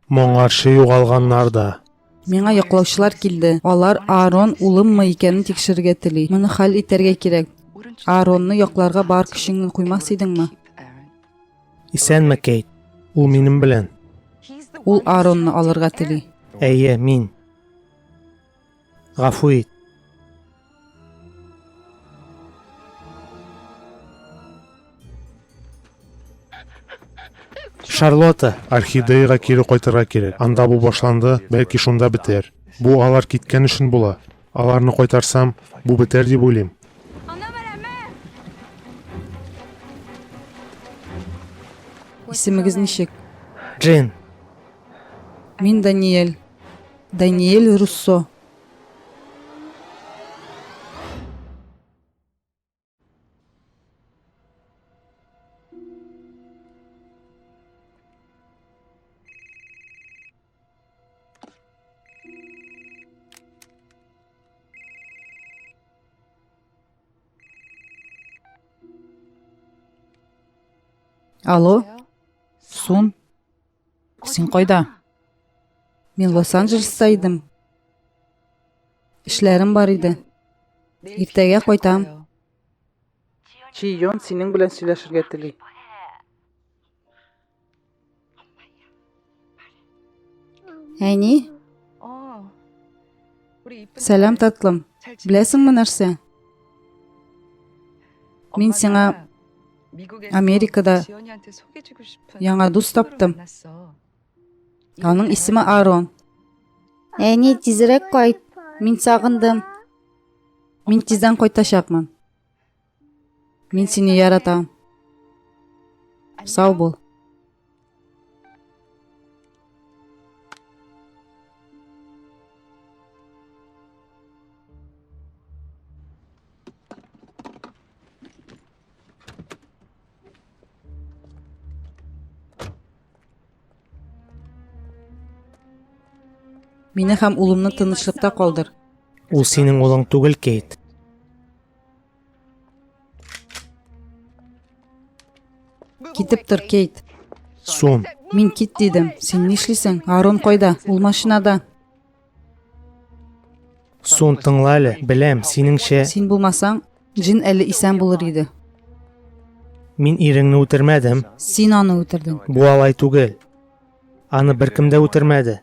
Моңарчы югалганнар да. Миңа яклаучылар килде. Алар Аарон улыммы икәнен тикшерергә тели. Моны хәл итәргә кирәк. Ааронны якларга бар көчеңне куймас идеңме? Исәнме, Кейт. Ул минем белән. Ул Ааронны алырга тели. Әйе, мин. Гафу ит. Шарлотта, Орхидеяга кире кайтырга кирәк. Анда бу башланды, бәлки шунда бетәр. Бу алар киткән өчен була. Аларны кайтарсам, бу бетәр дип уйлыйм. Исемегез ничек? Джин. Мин Даниэль. Даниэль Руссо. Алло? Сун? Син кайда? Мин Лос-Анджелеста идем. Эшләрем бар иде. Иртәгә кайтам. Чи Йон синең белән сөйләшергә тели. Әни? Сәлам, татлым. Беләсеңме нәрсә? Мин сиңа Америкада яңа дус таптым. Аның исеме Арон. Әни, тизрәк кайт. Мин сагындым. Мин тиздән кайтачакмын. Мин сине яратам. Сау бул. Мине һәм улымны тынычлыкта калдыр. Ул синең улың түгел, Кейт. Китеп тор, Кейт. Сун. Мин кит дидем. Син нишлисең? Арон кайда? Ул машинада. Сун, тыңла әле. Беләм, синеңчә... Син булмасаң, Джин әле исән булыр иде. Мин иреңне үтермәдем. Син аны үтердең. Бу алай түгел. Аны беркем дә үтермәде.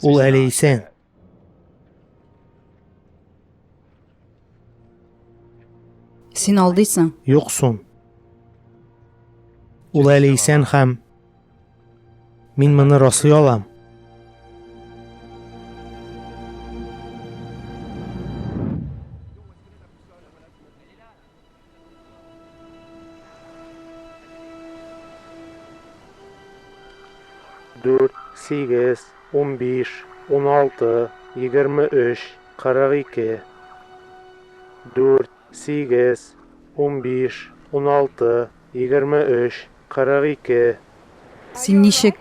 Ул әле исән. Син алдыйсың. Юк, Сун. Ул әле исән һәм мин моны раслый алам. Дүрт, сигез, 15, 16, 23, 42. 4, 8, 15, 16, 23, 42. Син ничек?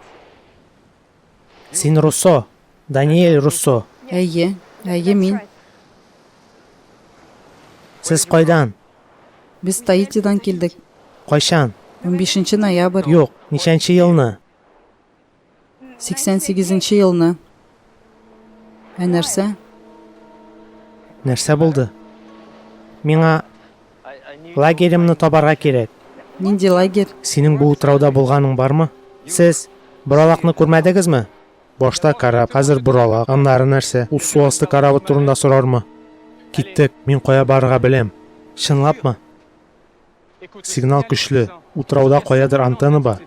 Син Руссо, Даниэль Руссо. Әйе, әйе мин. Сез кайдан? Без Таитидан килдек. Кайчан? 15 ноябрь. Юк, ничәнче елны? 88 нче елны. Ә нәрсә? Нәрсә булды? Миңа лагеремны табарга кирәк. Нинди лагерь? Синең бу утрауда булганың бармы? Сез боралакны күрмәдегезме? Башта кораб, хәзер боралак, аннары нәрсә? Ул су асты корабы турында сорармы? Киттек, мин кая барырга беләм. Чынлапмы? Сигнал көчле. Утрауда каядыр антенна бар.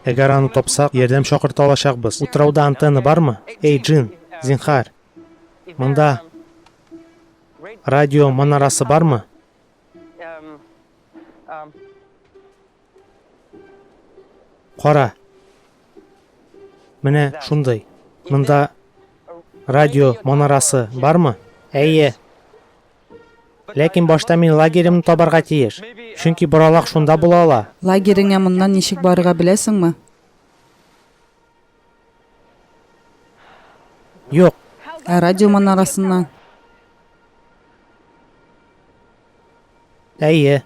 Әгәр аны тапсак, ярдәм чакырта алачакбыз. Утрауда антенна бармы? Эй, Джин, зинхар. Монда радио манарасы бармы? Кара. Менә шундый. Монда радио манарасы бармы? Әйе. Ләкин башта мин лагеремне табарга тиеш. Чөнки боралак шунда була ала. Лагереңә моннан ничек барырга беләсеңме? Юк. Ә радио манарасыннан? Әйе.